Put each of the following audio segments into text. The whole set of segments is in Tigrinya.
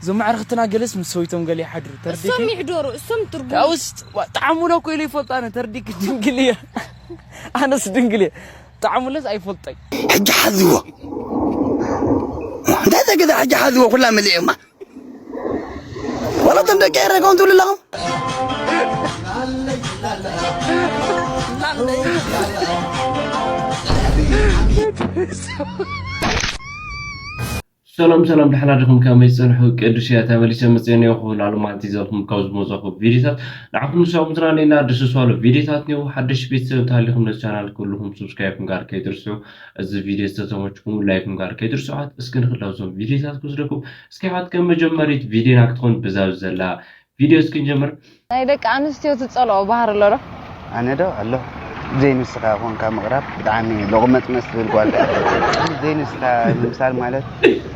እዞም ኣዕርኽትና ገለስ ምስ ሰዊቶም ገለ ይሓድሩ። ተርዲኪ? እሶም ይሕደሩ፣ እሶም ትርጉም። ካብስ ዋ፣ ጣዕሙለ እኮ ኢለ ይፈልጦ ኣነ። ተርዲኪ ድንግል እየ። ኣነስ ድንግል እየ። ጣዕሙለስ ኣይፈልጠይ። ሕጂ ሓዝዎ። እንታይ ተገዛ ሕጂ ሓዝዎ፣ ኩላ መሊኦማ። ዋላ እቶም ደቂ ኤረ ከምኡ ትብሉ ኣለኹም። ሰላም ሰላም፣ ደሓን ኣደኹም? ከመይ ጸንሑ? ቅዱስ እያ ተመሊሰ መጽኤ እኒኦ። ኩሉ ኣሉማንቲ ዘልኩም ካብ ዝመጻኹ ቪዲዮታት ንዓኹም ንሳብ ምዝናነይና ደስ ዝባሉ ቪዲዮታት እኒኦ። ሓደሽ ቤተሰብ እንተሃሊኹም ነዚ ቻናል ኩልኹም ሰብስክራይብ ምግባር ከይትርስዑ። እዚ ቪዲዮ ዝተተመችኩም ላይክ ምግባር ከይትርስዑ። እስኪ ንኽላው እዞም ቪዲዮታት ክወስደኩም። እስኪ ኣሕዋት ከም መጀመሪት ቪዲዮና ክትኾን ብዛብ ዘላ ቪዲዮ እስኪ ንጀምር። ናይ ደቂ ኣንስትዮ ትጸልኦ ባህሪ ኣሎ ዶ? ኣነ ዶ ኣሎ? ዘይንስኻ ኮንካ ምቕራብ ብጣዕሚ ሎቕመጽመጽ ትብል ጓል እያ። ዘይንስኻ ምምሳል ማለት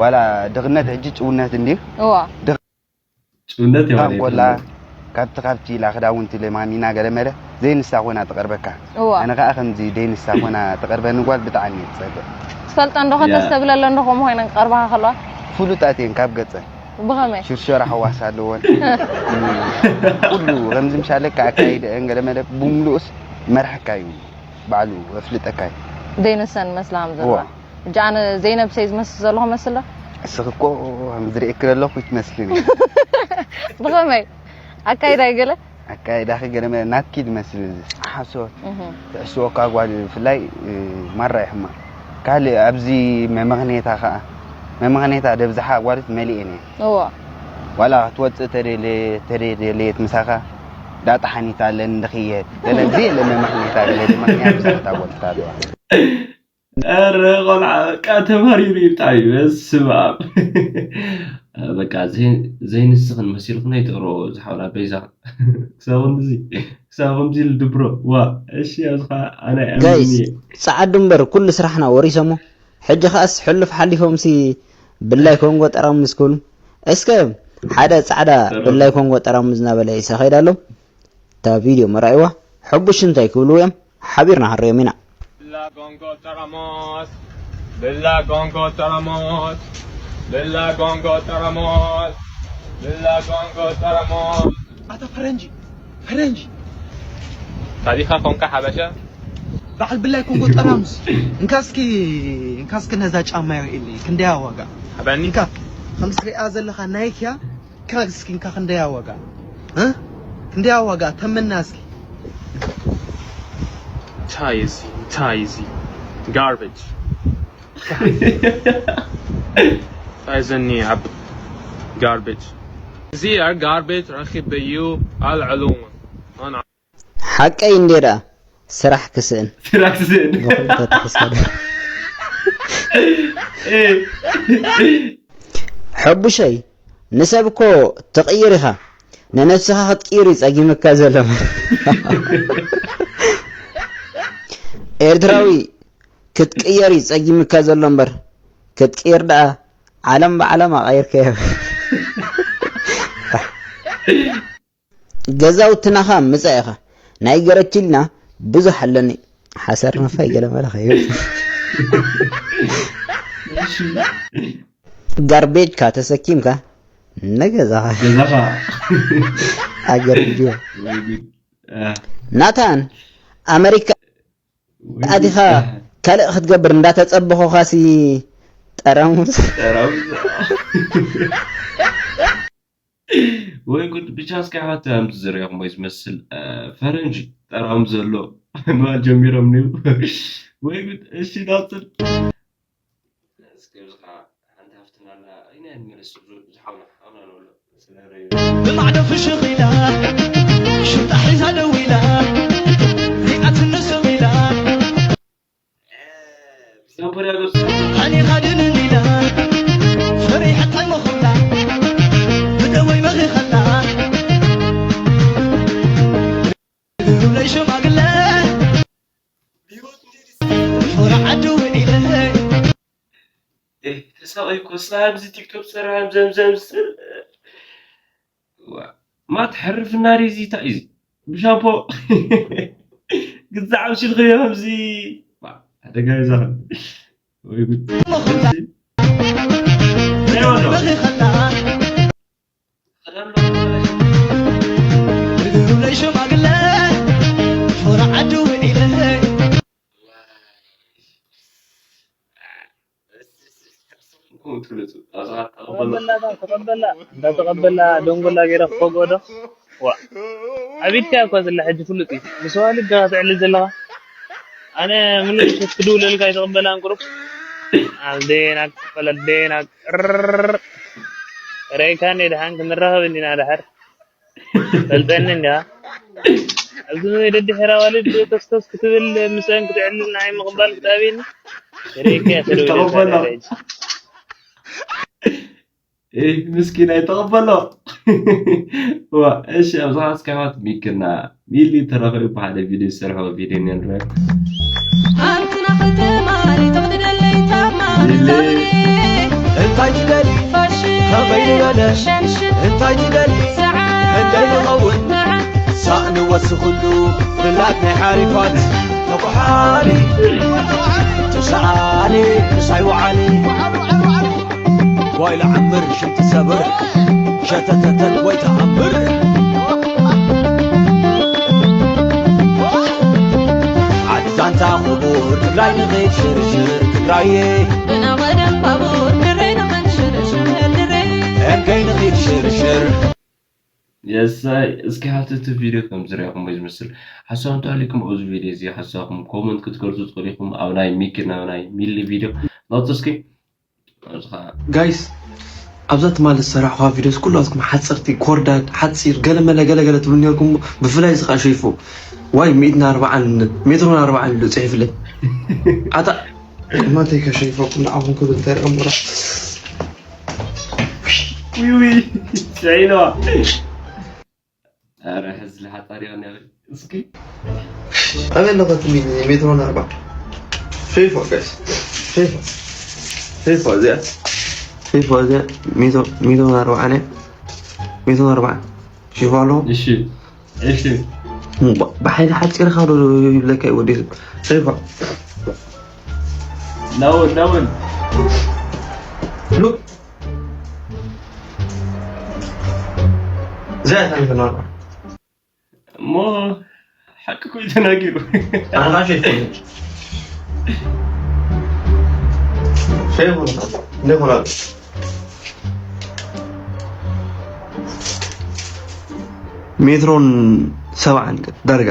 ዋላ ድኽነት ሕጂ ጭውነት እንድዩ። እዋ። ድኽ- ጭውነት እዩ ማለት እንኮላ እዩ። ካብቲ ካብቲ ኢላ ክዳውንቲ ኢለ ማሚና ገለ መለ ዘይንሳ ኮና ትቐርበካ። እዋ። ኣነ ከኣ ከምዚ ዘይንሳ ኮና ትቐርበኒ ጓል ብጣዕሚ እየ ዝጸልእ። ትፈልጠን ዶ ያ። ከተስተብለለን ዶ ከምኡ ኮይነን ክቐርባኻ ከለዋ? ፍሉጣት እየን ካብ ገጸን። ብኸመይ? ሽርሸራ ሕዋስ ኣለወን። ኩሉ ከምዚ ምሻለካ ኣካይደአን ገለ መለ ብምሉኡስ መርሓካ እዩ። ባዕሉ ኣፍልጠካ እዩ። ዘይንሰን መስላ ከም ዘለዋ። እዋ። ሕጂ ኣነ ዘይነብሰይ ዝመስል ዘለኹ መስል ዶ? እስኺ እኮ ከም ዝርእየኪ ዘለኹ ይትመስልኒ። ብኸመይ? ኣካይዳይ ገለ? ኣካይዳኺ ገለ መለ ናትኪ ዝመስል እዚ ሓሶት እህ። ትዕስወካ ጓል ብፍላይ፣ እ፣ ማራ ይሕማቕ። ካልእ ኣብዚ መመኽኔታ ኸኣ፣ መመኽኔታ ደብዝሓ ኣጓልት መሊኤን እየን። እዋ። ዋላ ክትወጽእ ተደልየ-፣ ተደልየት ምሳኻ ዳጣ ሓኒታ ኣለን ድኽየት። ገለ እዚ የለ መመኽኔታ ገለ ድማ ምኽንያት ብዙሓት ኣጓልት ኣለዋ። ኧረ ቆልዓ በቃ ተማሪሩ እዩ ብጣዕሚ። በስመ ኣብ። በቃ ዘይ-፣ ዘይንስኽን መሲልኽን ኣይትቕርቦ ዝሓውና በይዛ። ክሳብ ከምዚ፣ ክሳብ ከምዚ ኢሉ ድብሮ። ዋ፣ እሺ፣ ኣብዚ ኸዓ ኣነ ጋይስ፣ ኣይኣምንን እየ። ጸዓዱ እምበር ኩሉ ስራሕና ወሪሶሞ። ሕጂ ኸኣስ ሕሉፍ ሓሊፎምሲ ብላይ ኮንጎ ጠራሙዝ ኮኑ። እስከ ሓደ ጻዕዳ ጠራሙዝ። ብላይ ኮንጎ ጠራሙዝ እናበለ ይሰኸይድ ኣሎ። እታ ቪድዮ መርኣይዋ። ሕቡሽ እንታይ ክብልዎ እዮም? ሓቢርና ሃረዮም ኢና። ብላ ጎንጎ ጠራሞስ፣ ብላ ጎንጎ ጠራሞስ፣ ብላ ጎንጎ ጠራሞስ፣ ብላ ጎንጎ ጠራሞስ። ኣታ ፈረንጂ፣ ፈረንጂ። ታዲኻ ኮንካ ሓበሻ? በዓል ብላይ ኮንጎ ጠራሙስ። እንካ እስኪ፣ እንካ እስኪ ነዛ ጫማ የርእየለይ። ክንደያ ዋጋ? ሓበኒ። እንካ፣ ከም ትሪኣ ዘለኻ ናይክ እያ። እንካ እስኪ፣ እንካ ክንደያ ዋጋ? እ? ክንደያ ዋጋ? ተመና እስኪ። እንታይ እዚ? እንታይ እዚ? ጋርቤጅ። እንታይ ዘኒ ኣብ ጋርቤጅ? እዚ ኣብ ጋርቤጅ ረኺበዩ ኣልዕሉ። ኣነ ሓቀይ እንዴ ደኣ ስራሕ ክስእን። ስራሕ ክስእን። ብኽልተ ተሕሳብ። እ። ሕቡሸይ፣ ንሰብ እኮ ትቕይር ኢኻ። ንነብስኻ ክትቅይር እዩ ጸጊምካ ዘሎ። ኤርትራዊ፣ ክትቅየር እዩ ጸጊምካ ዘሎ እምበር፣ ክትቅየር ደኣ ዓለም ብዓለም ኣቐይርካዮ። ገዛውትናኻ ምጻእ ኢኻ። ናይ ገረችልና ብዙሕ ኣለኒ። ሓሰር ነፋይ ገለ መለ ከይብል። ጋርቤጅካ ተሰኪምካ ንገዛኻ። ገዛኻ። ኣገርጅዎ። ወይ ጉድ። እ። ናታን፣ ኣመሪካ ወይ ኣቲኻ ጉድ። ካልእ ክትገብር እንዳተጸበኹኻሲ ጠራሙዝ። ጠራሙዝ። ወይ ጉድ፣ ብቻ እስኪ ኣሕዋት ኣምቲ ዝሪኦም ወይ ዝመስል፣ እ፣ ፈረንጂ ጠራሙዝ ዘሎ ንባል ጀሚሮም ኒው። ወይ ጉድ፣ እሺ፣ ናጽል። እስኪ ኣብዚ ኸዓ ሓንቲ ሃፍትና ኣላ፣ ኣይና ንመለስ ዝሓውና፣ ሓውና ንብሎ። ብማዕዶ ፍሽኽ ኢላ፣ ሽንጣ ሒዛ ደው ኢላ፣ ሪኣትኒ ስቕ ኢላ። ብዛንቦ ዳገሱ። ሃኒኻ ድንን ኢላ፣ ፈሪሐ ጠመኹላ፣ ብደወይ መኺኸላ። ብሩለይ ሽማግለ፣ ፍረ ዓዲ ውዒለ። ኤህ፣ ተሳቒ እኮ፣ እስኻ ኣብዚ ቲክቶክ ትሰርሕ፣ ዘምዘም ዝስል። ዋ፣ ማት ሕርፍና ዲዚ፣ እንታይ እዚ? ብሻምፖ ግዛዕ ምሽልኽዮ ከምዚ። ዋ፣ ሓደጋ ይዛኸ። ወይ ጉድ። እንታይ ይበሎ? ተቐበላ፣ ተቐበላ፣ እንዳ ተቐበላ ደንጎላ ገይረ ክፈግኦ ዶ? ዋ፣ ኣቢድካ እኮ ዘላ ሕጂ ፍሉጥ እዩ። ምስ ዋልድ ዲኻ ትዕልል ዘለኻ? ኣነ ምሉእ ምሽት ክድውለልካ ኣይትቕበላን ቁሩብ? ኣልዴናክ፣ ፈለዴናክ፣ ርር። ርኤካኒ ደሓን ክንራኸብ እንዲና ደሓር። ፈልጠኒ እንዲኻ? ኣብዚ ደድሕራ ዋልድ ተስተስ ክትብል ምስአን ክትዕልል ንዓይ ምቕባል ክትኣብየኒ? ርኤካ እየ ተደውለልካ ተቐበሎ። ደሓር ሕጂ። ኤህ፣ ምስኪናይ ተቐበሎ። ዋ፣ እሺ፣ ኣብዚ ኸዓ እስኪ ኣሕዋት ሚክና ሚሊ ተራኸቡ ብሓደ ቪድዮ ዝሰርሕዎ ቪድዮ እኒኦ ንረኣዮ። ኣብቲ ናኽተማሊ ተቕድደለይ ታማ ሚሊ። እንታይ ትደሊ? ፋሽን። ከመይ ዝበለ? ሸንሽን። እንታይ ትደሊ? ሰዓት። ክንደይ ንኸውን? መዓት። ሳእኒ ወስኹሉ ፍላት ናይ ሓሪፋት ተጓሓሊ ተሰኣሊ ምሳይ ወዓሊ። ዋይ ለዓምር ሽንቲ ሰብር ሸተተተት ወይ ተኣምር። ዓዲ ዛንታ ክቡር ትግራይ ንኺድ ሽርሽር ትግራየ። ብናቐደም ባቡር ድሬ ንኽድ ሽርሽር ድሬ። እንከይ ንኺድ ሽርሽር። የሳይ እስኪ ሓትቱ ቪድዮ ከም ዝሪኣኹም ዝመስል ሓሳብ እንተሃልዩኩም ኣብዚ ቪድዮ እዚ ሓሳብኩም ኮመንት ክትገልጹ ትኽእሉ ኢኹም። ኣብ ናይ ሚኪ ናብ ናይ ሚሊ ቪድዮ ናውቲ እስኪ ኣብዚ ኸዓ ጋይስ ኣብዛ ትማሊ ዝሰራሕኹዋ ቪድዮስ ኩላትኩም ሓፀርቲ ኮርዳድ ሓፂር ገለመለ ገለገለ ትብሉ ነርኩም። ብፍላይ እዚ ከዓ ሸይፎ ዋይ ሚእትን ኣርባዓን ሜትሮን ኣርባዓን ኢሉ ፅሒፍለይ። ኣታ ማተይ ከሸይፈኩም ንዓኹም ክብል ተሪኦም ብራ። ውይ ውይ፣ ስዒኖ። ኧረ ሕዚ ለሓጣሪ ይቐኒ እስኪ። ኣበይ ኣለኸ እቲ ሚ-፣ ሜትሮን ኣርባ? ሸይፎ ጋይስ፣ ሸይፎ። ሸይፎ እዚኣ። ሸይፎ እዚኣ ሜትሮ-፣ ሜትሮን ኣርባዓን እያ። ሜትሮን ኣርባዓን። ሸይፎ ኣለኹ። እሺ፣ እሺ። ብ-፣ ብሓይሊ ሓፂርካ ዶ ይብለካ እዩ ወዲ ሰብ። ሸይፎ። ላውን፣ ላውን። ሉክ። እዚኣ እያ ታሪኽ ናርባ። እሞ ሓቂ እኮ እዩ ተናጊሩ። ኣነ ከዓ ሸይፍ ኮነ። ሸይፍ ኮነ። እንደ ኮነ። ሜትሮን ሰብዓን ዳርጋ።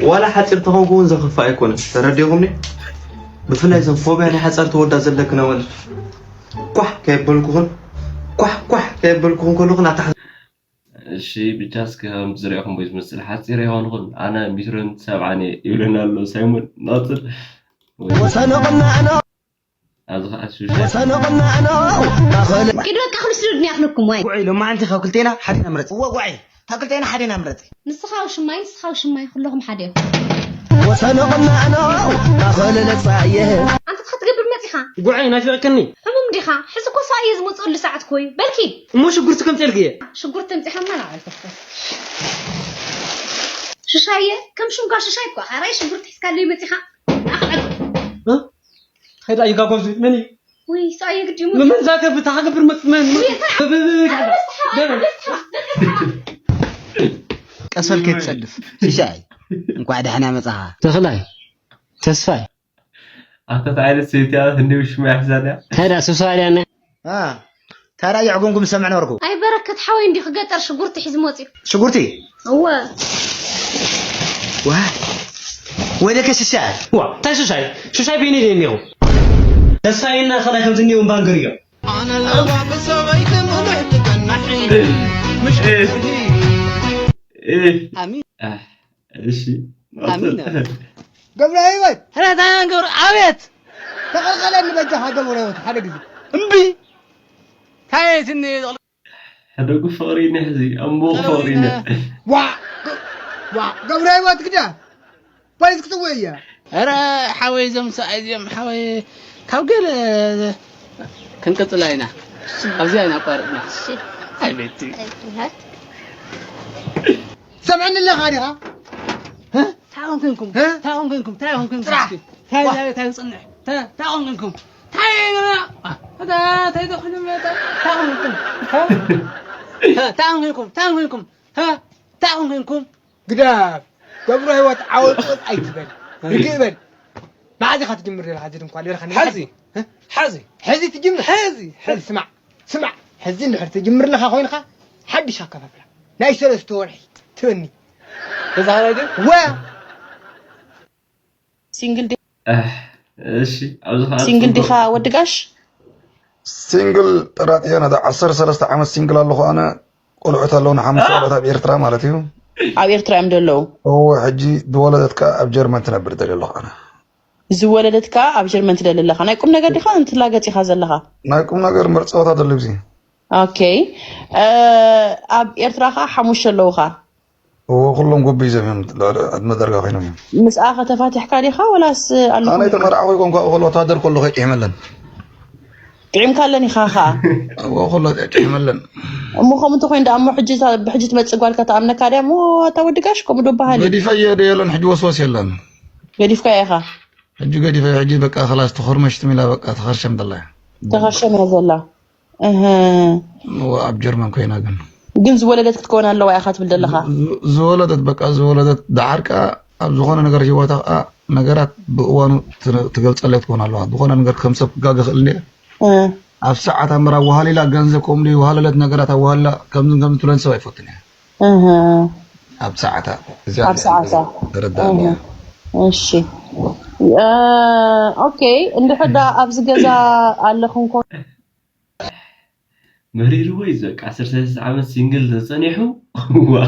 ዋላ ሓፂር ተኾንኩ እውን ዘኽፍእ ኣይኮነን። ተረዲኹምኒ? ብፍላይ እዞም ፎብያ ናይ ሓፃር ተወዳ ዘለክን ኣዋልድ ኳሕ ከየበልኩኽን፣ ኳሕ ኳሕ ከየበልኩኽን ከለኹን ኣታ እሺ፣ ብቻ እስኪ ከም ዝሪኣኹም ወይ ዝመስል ሓፂር ኣይኮንኹን። ኣነ ሜትሮን ሰብዓን እየ ይብለና ኣሎ ሳይሞን ናፅል። ወሰነ ቅናዕ ነው። ኣብዚ ኸዓ ሱሻ። ወሰነ ቅናዕ ነው። ማእኸል ኪዱ በቃ ክልስሉ ድንያ ክልኩም ወይ። ጉዐይ፣ ሎማዓንቲ ካብ ክልቴና ሓዴና ምረፂ። እወ፣ ጉዐይ፣ ካብ ክልቴና ሓዴና ምረፂ። ንስኻ ውሽማይ፣ ንስኻ ውሽማይ፣ ኩለኹም ሓደ ኢኹም። ወሰነ ቅናዕ ነው። ማእኸል ለፃየ። ኣንተ እንታይ ክትገብር መፂኻ? ጉዐይ፣ ናፊቕክኒ። ሕሙም ዲኻ? ሕዚ እኮ ሰብኣየ ዝመፅኣሉ ሰዓት እኮ እዩ። በልኪ። እሞ ሽጉርቲ ከምፅኤልኪ እየ። ሽጉርቲ ኣምፂኻ መላዕል ተፍቶ። ሽሻየ፣ ከም ሽምካ ሽሻይ እኮ። ኣራይ ሽጉርቲ ሒዝካለይ መፂኻ። ኣኽዕድ። እ? ኸይዳ እዩ ጋጎዚ። መን እዩ? ውይ፣ ሰብኣየ ግዲ ይሙት። ምን ዛከ ብታ ሃገ ብርመት መን? ውይ፣ እታ ብ-፣ ብ-፣ ብ-፣ ኣበስሓ፣ ብ-፣ ኣበስሓ፣ ኣበስሓ። ቀስ በል ከይትፀድፍ። ሽሻይ፣ እንኳዕ ደሕና መፃኻ። ተኽላይ፣ ተስፋይ። ኣታ እንታይ ዓይነት ሰበይቲ እያ? ህንዲ ውሽማ እያ ሒዛ እኒኣ። እንታይ ደኣ ስብሰባ ድያ እኒኣ? አ፣ ታዲያ የዕጉምጉም ዝሰምዕ ነበርኩ። ኣይ በረከት ሓወይ እንዲኹ ገጠር ሽጉርቲ ሒዙ መፂኡ። ሽጉርቲ? እወ። ዋይ፣ ወይለከ ሽሻይ። ዋ፣ እንታይ ሽሻይ? ሽሻይ በይነይ ድየ እኒኹ? ተስፋዬና ከላይ ከምዚ እኒኦም ባንገር እዮም። ኣነ ለባብሰበይ ትምልሕ ትቀናሒ። ምሽ እህ። እህ። ኣሚን። ኣህ፣ እሺ። ኣሚን። ገብረ ህይወት። ኧረ፣ እንታይ ገብረ፣ ኣቤት። ተቐልቀለኒ በጃኻ ገብረ ህይወት ሓደ ግዜ። እምቢ። ታየትኒ ሕደጉ ፍቕሪ ነሕዚ፣ ኣምቦ ፍቕሪ ነ-፣ ዋ፣ ዋ፣ ገብረ ህይወት ግዳ ፖሊስ ክጽውዕ እየ። ኧረ ሓወይ፣ እዞም ሰብኣይ እዚኦም ሓወይ፣ ካብ ገለ ክንቅጽላ ኢና። ኣብዚኣ ኢና ኣቋርጥና። እሺ። ኣይ ቤቲ። ኣይ፣ ትምህርት። ሰምዕኒ ኣለኻ ዲኻ? እ? እንታይ ኮንኩም? እ? እንታይ ኮንኩም? እንታይ ኮንኩም? ጥራሕ። እስኪ። እንታይ፣ ዋ። እንታይ፣ እንታይ ዝጽንሕ? እንታይ፣ እንታይ ኮንኩም? እንታይ፣ እንታይ፣ እንታይ ኮንኩም? እንታይ፣ እንታይ ኮንኩም? እ? እንታይ ኮንኩም? እንታይ ኮንኩም? እ? እንታይ ኮንኩም? ግዳፍ ገብረ ህይወት ዓወፅወፅ ኣይትበል። ርግእ በል። መዓዝ ኢኻ ትጅምር ዘለኻ? እዚ ድንኳ ሌላኻ ንሓዚ? እ? ሓዚ። ሕዚ ትጅምር? ሕዚ፣ ሕዚ። ሕዚ ስማዕ፣ ስማዕ። ሕዚ እንድሕር ትጅምር ኣለኻ ኮይንካ፣ ሓድሽ ኣከፋፍላ ናይ ሰለስተ ወርሒ ትበኒ። ተዛራቢ? ወ- ሲንግል ዲ-፣ ኣህ፣ እሺ፣ ኣብዚ ኸኣ ሲንግል ጽቡቕ። ዲኻ ወዲ ጋሽ? ሲንግል ጥራጥ እየ። ናታ ዓሰርተ ሰለስተ ዓመት ሲንግል ኣለኹ ኣነ። ቆልዑት ኣለውና፣ ሓሙሽተ ቆልዑት ኣብ ኤርትራ ማለት እዩ። ኣብ ኤርትራ እዮም ዘለዉ። እወ፣ ሕጂ ዝወለደት ከኣ ኣብ ጀርመን ትነብር ዘላ ኣለኹ ኣነ። ዝወለደት ከኣ ኣብ ጀርመን ትደሊ ኣለኻ። ናይ ቁም ነገር ዲኻ ንትላገጽ ኢኻ ዘለኻ? ናይ ቁም ነገር መርጸወታ ዘሎ ግዜ። ኦኬ። እ፣ ኣብ ኤርትራ ከኣ ሓሙሽተ ኣለዉኻ? እወ፣ ኩሎም ጎበይ ዘም እዮም፣ ልዕሊ ዕድመ ዳርጋ ኮይኖም እዮም። ምስኣ ከተፋቲሕካ ዲኻ ወላስ ኣለኹም? ኣነ ኣይተመርዓኹ ይኮንኩ፣ ኣብኡ ከሎ ወታደር ከሎ ከይጥዕመለን። ጥዒምካለን ኢኻ ኸኣ? ኣብኡ ከሎ ጥዕመለን። እሞ ከምኡ እንተኾይኑ ደኣ እሞ ሕጂ እታ ብሕጂ ትመጽእ ጓልካ ትኣምነካ ድያ? እሞ ኣታ ወዲ ጋሽ ከምኡ ዶ በሃል እዩ? ገዲፈዮ ዶ የለን፣ ሕጂ ወስወስ የለን። ገዲፍካዮ ኢኻ? ሕጂ ገዲፈዮ፣ ሕጂ በቃ ኸላስ ተኸርመሽትም ኢላ በቃ ተኸርሸም ደላ እያ። ተኸርሸም እያ ዘላ። እህ። እወ፣ ኣብ ጀርመን ኮይና ግን። ግን ዝወለደት ክትከውን ኣለዋ ኢኻ ትብል ዘለኻ? ዝ-፣ ዝወለደት፣ በቃ ዝወለደት፣ ደሓር ከኣ ኣብ ዝኾነ ነገር ህይወታ ከኣ ነገራት ብእዋኑ ት-፣ ትገልጸለይ ክትከውን ኣለዋ። ዝኾነ ነገር ከም ሰብ ክጋገ ክእል እንድየ። እ። ኣብ ሰዓት ኣምር ኣዋሃሊላ ገንዘብ ከምኡ ኢሉ ይወሃለለት ነገራት ኣዋሃሊላ ከምዝን ከምዝን ትብለን ሰብ ኣይፈቱን እየ። እህ። ኣብ ሰዓታ። እዚኣ ኣብ ሰዓታ። ተረዳእኒ እህ። እያ። እሺ። እ፣ ኦኬ፣ እንድሕር ደኣ ኣብዚ ገዛ ኣለኹም ኮ-፣ መሪርዎ እዩ፣ በቃ፣ ዓሰርተ ሰለስተ ዓመት ሲንግል ተጸኒሑ። ዋ።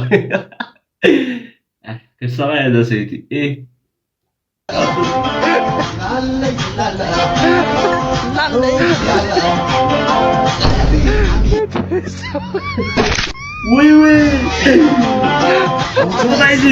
ክሳራ እያ እዛ ሰበይቲ። ኤ። ወይ ወይ። እንታይ እዚ?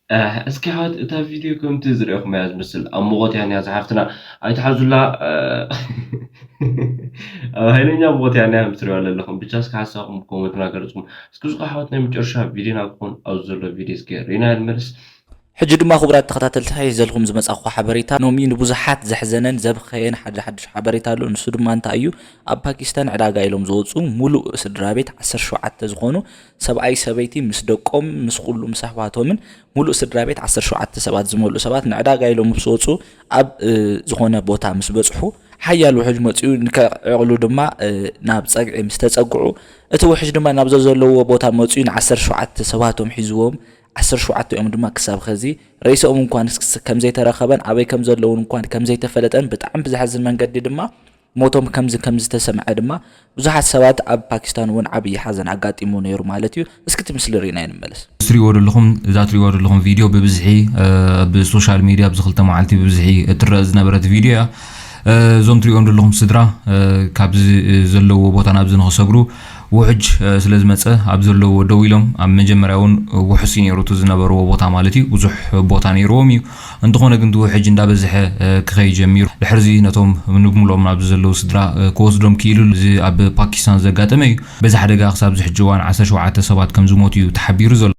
ኣህ፣ እስኪ ኣሕዋት፣ እታ ቪድዮ ከምቲ ዝረኣኹም እያ ዝመስል። ኣብ ሙቐት እያ እኒኣ ዝሓፍትና፣ ኣይትሓዙላ። ኣህ፣ ኣብ ሃይለኛ ሙቐት እያ እኒኣ፣ ከም ትሪእዋ ዘለኹም። ብቻ እስኪ ሓሳብኩም ኮመንትና ገለጹ። እስኪ፣ እዚ ኣሕዋት፣ ናይ መጨረሻ ቪድዮና ክኾን ኣብዚ ዘሎ ቪድዮ እስኪ ርኢና ንመለስ። ሕጂ ድማ፣ ክቡራት ተኸታተልቲ፣ ሒዘልኩም ዝመጻኹ ሓበሬታ ኖሚ ንብዙሓት ዘሕዘነን ዘብኸየን ሓደ ሓድሽ ሓበሬታ ኣሎ። ንሱ ድማ እንታይ እዩ? ኣብ ፓኪስታን ዕዳጋ ኢሎም ዝወጹ ሙሉእ ስድራ ቤት ዓሰርተ ሸውዓተ ዝኾኑ፣ ሰብኣይ፣ ሰበይቲ፣ ምስ ደቆም፣ ምስ ኩሉ፣ ምስ ኣሕዋቶምን፣ ሙሉእ ስድራ ቤት ዓሰርተ ሸውዓተ ሰባት ዝመልኡ ሰባት ንዕዳጋ ኢሎም ምስ ወጹ፣ ኣብ፣ እ፣ ዝኾነ ቦታ ምስ በጽሑ፣ ሓያል ውሑጅ መጺኡ፣ ንከዕቕሉ ድማ፣ እ፣ ናብ ጸግዒ ምስ ተጸግዑ፣ እቲ ውሑጅ ድማ ናብ ዘዘለውዎ ቦታ መጺኡ፣ ን ዓሰርተ ሸውዓተ ሰባቶም ሒዝዎም፣ ዓሰርተ ሸውዓተ ኦም ድማ ክሳብ ኸዚ ሬስኦም እንኳን ስ-፣ ከም ዘይተረኸበን ኣበይ ከም ዘለውን እንኳን ከም ዘይተፈለጠን ብጣዕሚ ብዘሕዝን መንገዲ ድማ ሞቶም ከምዚ ከም ዝተሰምዐ ድማ ብዙሓት ሰባት ኣብ ፓኪስታን እውን ዓብዪ ሓዘን ኣጋጢሙ ነይሩ ማለት እዩ። እስኪ እቲ ምስሊ ርኢና ንመለስ። እትሪእዎ ዘለኹም፣ እዛ እትሪእዎ ዘለኹም ቪድዮ ብብዝሒ፣ እ፣ ኣብ ሶሻል ሚድያ ኣብዚ ክልተ መዓልቲ ብብዝሒ እትረአ ዝነበረት ቪድዮ እያ። እ፣ እዞም ትሪእዎም ዘለኹም ስድራ፣ እ፣ ካብዚ፣ እ፣ ዘለዎ ቦታ ናብዚ ንኽሰግሩ ውሕጅ፣ እ፣ ስለ ዝመጸ ኣብ ዘለዎ ደው ኢሎም፣ ኣብ መጀመርያ እውን ውሑስ እዩ ነይሩ እቲ ዝነበርዎ ቦታ ማለት እዩ፣ ብዙሕ ቦታ ነይርዎም እዩ። እንተኾነ ግን እቲ ውሕጅ እንዳበዝሐ፣ እ፣ ክኸይድ ጀሚሩ። ድሕርዚ ነቶም ንብሙሉኦም ኣብዚ ዘለዉ ስድራ፣ እ፣ ክወስዶም ክኢሉ። እዚ ኣብ ፓኪስታን ዘጋጠመ እዩ። በዚ ሓደጋ ክሳብ እዚ ሕጂ እዋን ዓሰርተ ሸውዓተ ሰባት ከም ዝሞቱ እዩ ተሓቢሩ ዘሎ።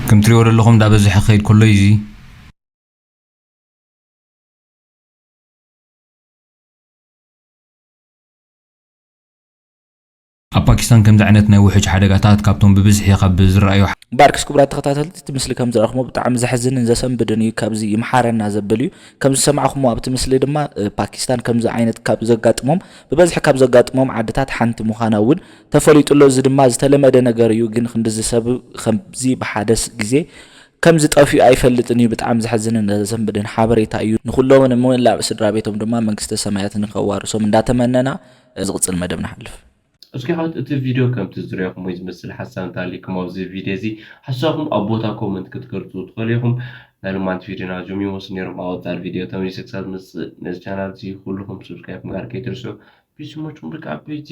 ከም ትሪእዎ ዘለኹም እንዳበዝሐ ክኸይድ ከሎ እዩ እዚ። ኣብ ፓኪስታን ከምዚ ዓይነት ናይ ውሕጅ ሓደጋታት ካብቶም ብብዝሒ ካብ ዝረኣዩ ባርክስ ክቡራት ተኸታተልቲ፣ እቲ ምስሊ ከም ዝረእኹሞ ብጣዕሚ ዘሕዝንን ዘሰንብድን እዩ። ካብዚ ይምሓረና ዘብል እዩ። ከም ዝሰማዕኹሞ ኣብቲ ምስሊ ድማ እ፣ ፓኪስታን ከምዚ ዓይነት ካብ ዘጋጥሞም ብበዝሒ ካብ ዘጋጥሞም ዓድታት ሓንቲ ምዃና እውን ተፈሊጡ ኣሎ። እዚ ድማ ዝተለመደ ነገር እዩ። ግን ክንድዚ ሰብ ከምዚ ብሓደስ ግዜ ከምዚ ጠፊኡ ኣይፈልጥን እዩ። ብጣዕሚ ዘሕዝንን ዘሰንብድን ሓበሬታ እዩ። ንኩሎም ንመላእ ስድራ ቤቶም ድማ መንግስተ ሰማያት ንኸዋርሶም እንዳተመነና ዝቕፅል መደብ ንሓልፍ። እስኪ ሓወት እቲ ቪድዮ ከምቲ ዝረኹም ወይ ዝመስል ሓሳብ እንተሃልይኩም ኣብዚ ቪድዮ እዚ ሓሳብኩም ኣብ ቦታ ኮመንት ክትገልፁ ትኽእሉ ኢኹም። ናይ ሎማንቲ ቪድዮና እዚኦም ይመስሉ ነይሮም። ኣብ ቀፃሊ ቪድዮ ተመሊሰ ክሳብ ዝመፅእ ነዚ ቻናል እዚ ኩልኹም ሰብስክራይብ ምግባር ከይትርስዑ። ቢስሞችኩም ደቂ ዓበይቲ